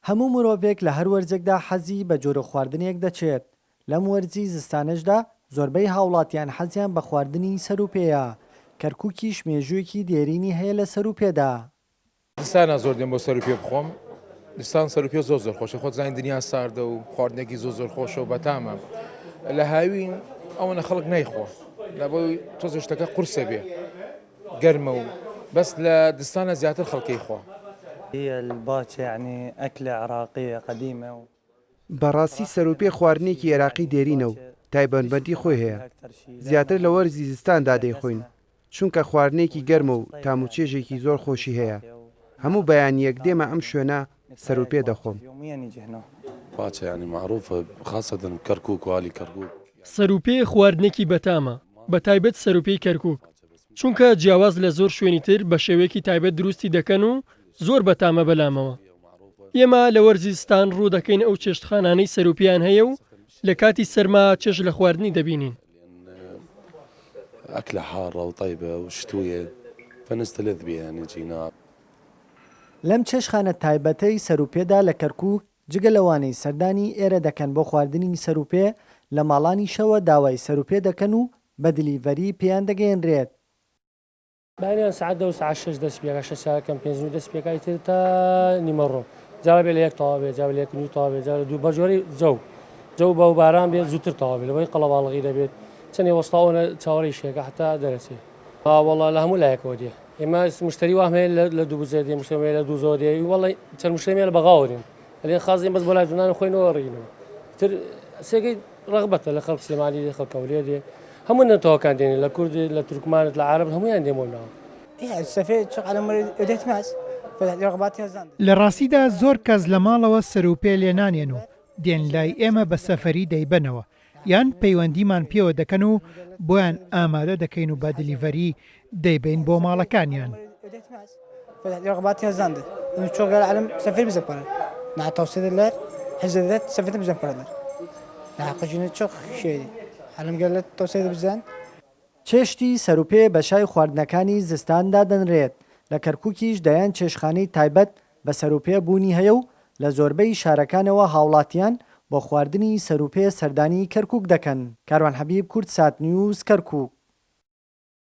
هەموو مرۆڤێک لە هەر وەرزێکدا حەزی بە جۆرە خواردنێک دەچێت، لەم وەرزی زستانەشدا زۆربەی هاوڵاتیان حەزیان بە خواردنی سەروپێیە، کەرکوکیش مێژوویەکی دێرینی هەیە لە سەروپێدا. زستانە زۆر دێم بۆ سەروپێ بخۆم زستان سەروپێ زۆر زۆر خۆشە خۆت زانین دنیا ساردە و خواردنێکی زۆر زۆر خۆشە و بەتامە لە هاوین ئەوەنە خەڵک نایخۆ لە بۆی تۆزە شتەکە قورسە بێ گەرمە و بەس لە دستانە زیاتر خەڵکی خوا. هي الباچة يعني أكلة عراقية قديمة و. بەڕاستی سەروپێ خواردنێکی ئێراقی دێرینە و تایبەتمەندی خۆی هەیە، زیاتر لە وەرزی زستاندا دەیخۆین، چونکە خواردنێکی گەرمە و تام و چێژێکی زۆر خۆشی هەیە، هەموو بەیانییەک دێمە ئەم شوێنە سەروپێ دەخۆم. سەروپێ خواردنێکی بەتامە، بەتایبەت سەروپێی کەرکوک، چونکە جیاواز لە زۆر شوێنی تر بە شێوەیەکی تایبەت دروستی دەکەن و زۆر بەتامە بەلامەوە. ئێمە لە وەرزی زستان ڕوو دەکەینە ئەو چێشتخانانەی سەروپێیان هەیە و لە کاتی سەرما چێژ لە خواردنی دەبینین. لەم چێشتخانە تایبەتەی سەروپێدا لە کەرکوک، جگە لەوانەی سەردانی ئێرە دەکەن بۆ خواردنی سەروپێ، لە ماڵانیشەوە داوای سەروپێ دەکەن و بە دلیڤەری پێیان دەگەیەنرێت. بەیانیان سەعات دە و سەعات شەش دەست پێکا شەش ساعت کەم پێنج نیو دەست پێکا ئیتر تا نیمەڕۆ جا بێ لە یەک تەواو بێ جا لە یەک نیو تەواو بێ جا لە دوو بە جۆرەی جەو جەو بە و باران بێت زووتر تەواو بێ لەبەری قەڵەباڵغی دەبێت چەندێ وەستا ئەوەنە چاوەڕێی شێکە حتا دەرەچێ. ها وەڵا لە هەموو لایەکەوە دێ ئێمە مشتری وام هەیە لە دووبزێ دێ مشتری هەیە لە دووزەوە دێ وەڵی چەند مشتری هەیە لە بەغاوە دێن ئەلێن خازین بەس بۆ لای دونان خۆینەوە ڕینەوە تر سێگەی ڕەغبەتە لە خەڵک سلێمانی دێ خەڵک هەولێر دێ هەموو نەتەوەکان دێنێ لە کورد لە تورکمانت لە عەرەب هەموویان دێن بۆ ناو. لە ڕاستیدا زۆر کەس لە ماڵەوە سەروپێ لێنانێن و دێن لای ئێمە بە سەفەری دەیبەنەوە یان پەیوەندیمان پێوە دەکەن و بۆیان ئامادە دەکەین و بە دلیڤەری دەیبەین بۆ ماڵەکانیان. چێشتی سەروپێ بە شای خواردنەکانی زستان دادەنرێت، لە کەرکوکیش دەیان چێشتخانەی تایبەت بە سەروپێ بوونی هەیە و لە زۆربەی شارەکانەوە هاوڵاتیان بۆ خواردنی سەروپێ سەردانی کەرکوک دەکەن. کاروان حەبیب، کوردسات نیوز، کەرکوک.